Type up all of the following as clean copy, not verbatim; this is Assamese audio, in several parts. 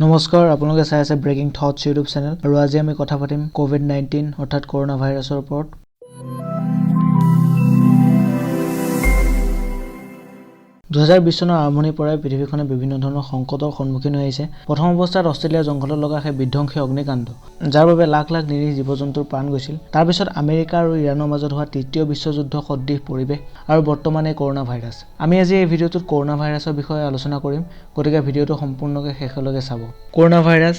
নমস্কাৰ, আপোনালোকে চাই আছে ব্ৰেকিং থটছ ইউটিউব চেনেল আৰু আজি আমি কথা পাতিম কোভিড-19 অৰ্থাৎ কৰোণা ভাইৰাছৰ ওপৰত। 2020 চনৰ আৰম্ভণিৰ পৰাই পৃথিৱীখনে বিভিন্ন ধৰণৰ সংকটৰ সন্মুখীন হৈ আহিছে। প্ৰথম অৱস্থাত অষ্ট্ৰেলিয়াৰ জংঘলত লগা সেই বিধ্বংসী অগ্নিকাণ্ড, যাৰ বাবে লাখ লাখ নিৰীহ জীৱ-জন্তুৰ প্ৰাণ গৈছিল। তাৰপিছত আমেৰিকা আৰু ইৰাণৰ মাজত হোৱা তৃতীয় বিশ্বযুদ্ধ সদৃশ পৰিৱেশ আৰু বৰ্তমান এই কৰোণা ভাইৰাছ। আমি আজি এই ভিডিঅ'টোত কৰোণা ভাইৰাছৰ বিষয়ে আলোচনা কৰিম, গতিকে ভিডিঅ'টো সম্পূৰ্ণকৈ শেষলৈকে চাব। কৰোণা ভাইৰাছ,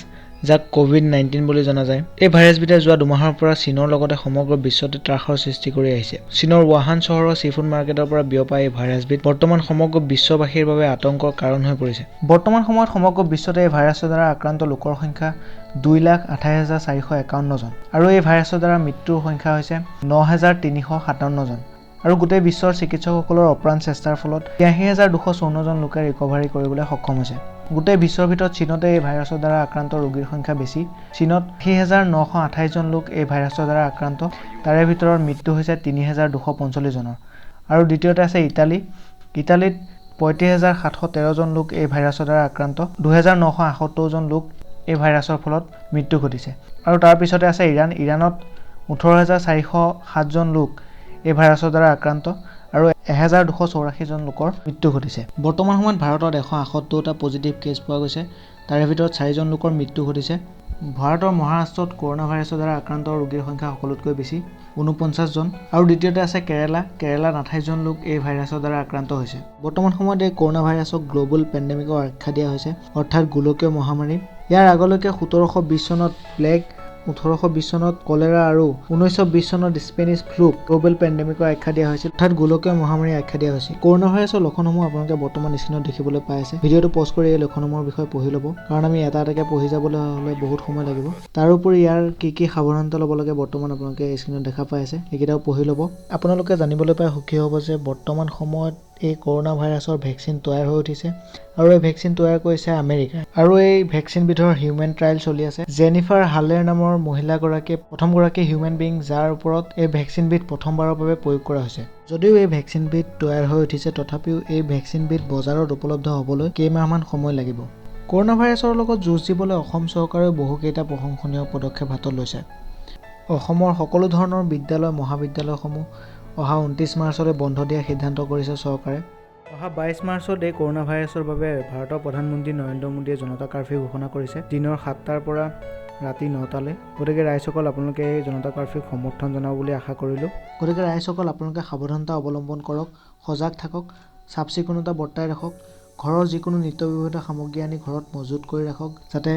যাক কোভিড-19 বুলি জনা যায়, এই ভাইৰাছবিধে যোৱা দুমাহৰ পৰা চীনৰ লগতে সমগ্ৰ বিশ্বতে ত্ৰাসৰ সৃষ্টি কৰি আহিছে। চীনৰ ৱাহান চহৰৰ চিফুড মাৰ্কেটৰ পৰা বিয়পা এই ভাইৰাছবিধ বৰ্তমান সমগ্ৰ বিশ্ববাসীৰ বাবে আতংকৰ কাৰণ হৈ পৰিছে। বৰ্তমান সময়ত সমগ্ৰ বিশ্বতে এই ভাইৰাছৰ দ্বাৰা আক্ৰান্ত লোকৰ সংখ্যা 2,28,451 জন আৰু এই ভাইৰাছৰ দ্বাৰা মৃত্যুৰ সংখ্যা হৈছে 9,357 জন। আৰু গোটেই বিশ্বৰ চিকিৎসকসকলৰ অপ্ৰাণ চেষ্টাৰ ফলত 83,254 জন লোকে ৰিকভাৰী কৰিবলৈ সক্ষম হৈছে। গোটেই বিশ্বৰ ভিতৰত চীনতে এই ভাইৰাছৰ দ্বাৰা আক্ৰান্ত ৰোগীৰ সংখ্যা বেছি। চীনত 80,928 জন লোক এই ভাইৰাছৰ দ্বাৰা আক্ৰান্ত, তাৰে ভিতৰত মৃত্যু হৈছে 3,245 জনৰ। আৰু দ্বিতীয়তে আছে ইটালী। ইটালীত 35,713 জন লোক এই ভাইৰাছৰ দ্বাৰা আক্ৰান্ত, 2,978 জন লোক এই ভাইৰাছৰ ফলত মৃত্যু ঘটিছে। আৰু তাৰ পিছতে আছে ইৰাণ। ইৰাণত 18,407 জন লোক এই ভাইৰাছৰ দ্বাৰা আক্ৰান্ত আৰু 1,284 জন লোকৰ মৃত্যু ঘটিছে। বৰ্তমান সময়ত ভাৰতত 178টা পজিটিভ কেছ পোৱা গৈছে, তাৰে ভিতৰত 4জন লোকৰ মৃত্যু ঘটিছে। ভাৰতৰ মহাৰাষ্ট্ৰত কৰোণা ভাইৰাছৰ দ্বাৰা আক্ৰান্ত ৰোগীৰ সংখ্যা সকলোতকৈ বেছি, 49 জন। আৰু দ্বিতীয়তে আছে কেৰালা। কেৰালাত 28 জন লোক এই ভাইৰাছৰ দ্বাৰা আক্ৰান্ত হৈছে। বৰ্তমান সময়ত এই কৰোণা ভাইৰাছক গ্ল'বেল পেণ্ডেমিকৰ আখ্যা দিয়া হৈছে, অৰ্থাৎ গোলকীয় মহামাৰী। ইয়াৰ আগলৈকে 1720 চনত প্লেগ, 1820 চনত কলেৰা আৰু 1920 চনত স্পেনিছ ফ্লুক গ্ল'বেল পেণ্ডেমিকৰ আখ্যা দিয়া হৈছিল, অৰ্থাৎ গোলকীয় মহামাৰী আখ্যা দিয়া হৈছিল। কৰোণা ভাইৰাছৰ লক্ষণসমূহ আপোনালোকে বৰ্তমান স্ক্ৰীণত দেখিবলৈ পাই আছে। ভিডিঅ'টো পজ কৰি এই লক্ষণসমূহৰ বিষয়ে পঢ়ি ল'ব, কাৰণ আমি এটা এটাকৈ পঢ়ি যাবলৈ হ'লে বহুত সময় লাগিব। তাৰোপৰি ইয়াৰ কি কি সাৱধানতা ল'ব লাগে বৰ্তমান আপোনালোকে স্ক্ৰীণত দেখা পাই আছে, সেইকেইটাও পঢ়ি ল'ব। আপোনালোকে জানিবলৈ পাই সুখী হ'ব যে বৰ্তমান সময়ত এই কৰোণা ভাইৰাছৰ ভেকচিন তৈয়াৰ হৈ উঠিছে আৰু এই ভেকচিন তৈয়াৰ কৰিছে আমেৰিকাই আৰু এই ভেকচিনবিধৰ হিউমেন ট্ৰায়েল চলি আছে। জেনিফাৰ হালেৰ নামৰ মহিলাগৰাকীয়ে প্ৰথমগৰাকী হিউমেন বিং যাৰ ওপৰত এই ভেকচিনবিধ প্ৰথমবাৰৰ বাবে প্ৰয়োগ কৰা হৈছে। যদিও এই ভেকচিনবিধ তৈয়াৰ হৈ উঠিছে, তথাপিও এই ভেকচিনবিধ বজাৰত উপলব্ধ হ'বলৈ কেইমাহমান সময় লাগিব। কৰোণা ভাইৰাছৰ লগত যুঁজ দিবলৈ অসম চৰকাৰেও বহুকেইটা প্ৰশংসনীয় পদক্ষেপ হাতত লৈছে। অসমৰ সকলো ধৰণৰ বিদ্যালয়, মহাবিদ্যালয়সমূহ অহা 29 মাৰ্চলৈ বন্ধ দিয়াৰ সিদ্ধান্ত কৰিছে চৰকাৰে। অহা 22 মাৰ্চত এই কৰোণা ভাইৰাছৰ বাবে ভাৰতৰ প্ৰধানমন্ত্ৰী নৰেন্দ্ৰ মোদীয়ে জনতা কাৰ্ফিউ ঘোষণা কৰিছে, দিনৰ 7টাৰ পৰা ৰাতি 9টালৈ। গতিকে ৰাইজসকল, আপোনালোকে এই জনতা কাৰ্ফিউক সমৰ্থন জনাব বুলি আশা কৰিলোঁ। গতিকে ৰাইজসকল, আপোনালোকে সাৱধানতা অৱলম্বন কৰক, সজাগ থাকক, চাফ চিকুণতা বৰ্তাই ৰাখক, ঘৰৰ যিকোনো নিত্য ব্যৱহৃত সামগ্ৰী আনি ঘৰত মজুত কৰি ৰাখক, যাতে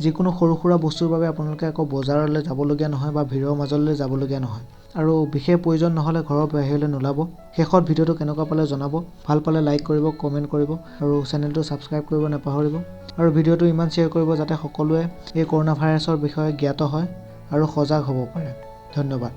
যিকোনো সৰু সুৰা বস্তুৰ বাবে আপোনালোকে আকৌ বজাৰলৈ যাবলগীয়া নহয় বা ভিৰৰ মাজলৈ যাবলগীয়া নহয়। আৰু বিশেষ প্ৰয়োজন নহ'লে ঘৰৰ বাহিৰলৈ নোলাব। শেষত ভিডিঅ'টো কেনেকুৱা পালে জনাব, ভাল পালে লাইক কৰিব, কমেণ্ট কৰিব আৰু চেনেলটো ছাবস্ক্ৰাইব কৰিব নাপাহৰিব। আৰু ভিডিঅ'টো ইমান শ্বেয়াৰ কৰিব যাতে সকলোৱে এই কৰোণা ভাইৰাছৰ বিষয়ে জ্ঞাত হয় আৰু সজাগ হ'ব পাৰে। ধন্যবাদ।